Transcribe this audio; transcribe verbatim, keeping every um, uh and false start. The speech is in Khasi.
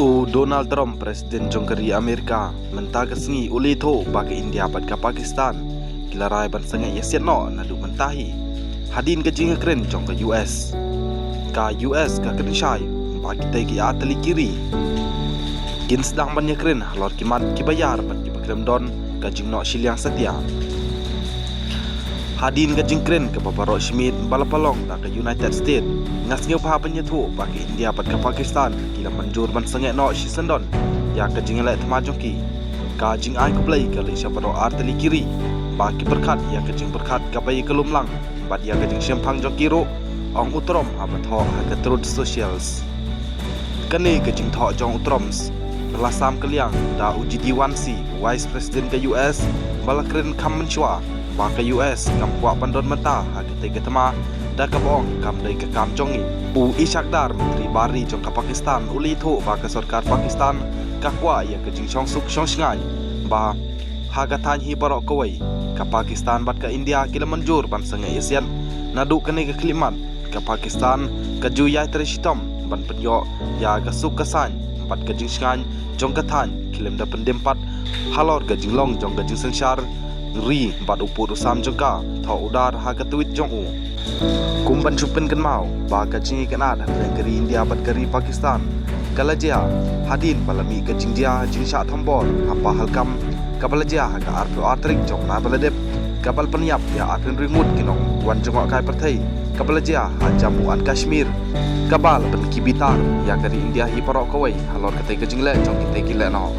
U Donald Trump, President jong ka ri Amerika, mynta ka sngi u la ïathuh ba ka India bad ka Pakistan ki la rai ban sangeh ïasiat noh naduh mynta hi, hadien ka jingïakren jong ka U S. Ka U S ka kren shai ba kitei ki artylli ki ri kin sdang ban ïakren halor ki mat kiba ïar bad kiba khlem don ka jingnoh shiliang satia. Hadien ka jingkren kaba baroh shimiet ba la pynlong da ka United States, nga sngewbha ban ïathuh ba ka India bad ka Pakistan ki la mynjur ban sangeh noh shisyndon ïa ka jingïaleh thma jong ki. Ka jingai khublei ka leit sha baroh artylli ki ri ba ki pyrkhat ïa ka jingpyrkhat kaba ïa ka lumlang bad ïa ka jingshemphang jong ki ruh, ong u Trump haba thoh ha ka Truth Socials. Kane ka jingthoh jong u Trump la sam kylliang da u J D Vance, Vice President ka U S, ba la kren kham mynshuwa ba ka U S kam kwah ban don mynta ha katei ka thma, da kaba ong kam dei ka kam jong ngi. U Ishaq Dar, Myntri Bar Ri jong ka Pakistan, u la ïathuh ba ka sorkar Pakistan ka kwah ïa ka jingshongsuk shongshngaiñ ba ha ka thaiñ hi baroh kawei, ka Pakistan bad ka India ki la mynjur ban sangeh ïasiat naduh kane ka khyllipmat. Ka Pakistan ka ju ïai trei shitom ban pynïoh ïa ka suk ka saiñ bad ka jingshngaiñ jong ka thaiñ, khlem da pyndem pat halor ka jinglong jong ka jingsynshar ri bad u pud u sam jong ka, thoh u Dar ha ka tweet jong u. Kum ban shu pynkynmaw ba ka jingïakynad hapdeng ka ri India bad ka ri Pakistan ka la jia hadien ba la mih ka jingjia jingshah thombor ha Pahalgam, kaba la jia ha ka arphew ar tarik jong u bnai ba la dep, kaba la pynïap ïa arphew hynriew ngut ki nongwan jngohkai pyrthei, kaba la jia ha Jammu and Kashmir, kaba la pynkhih bitar ïa ka ri India hi baroh kawei halor katei ka jingleh jong kitei ki lehnoh.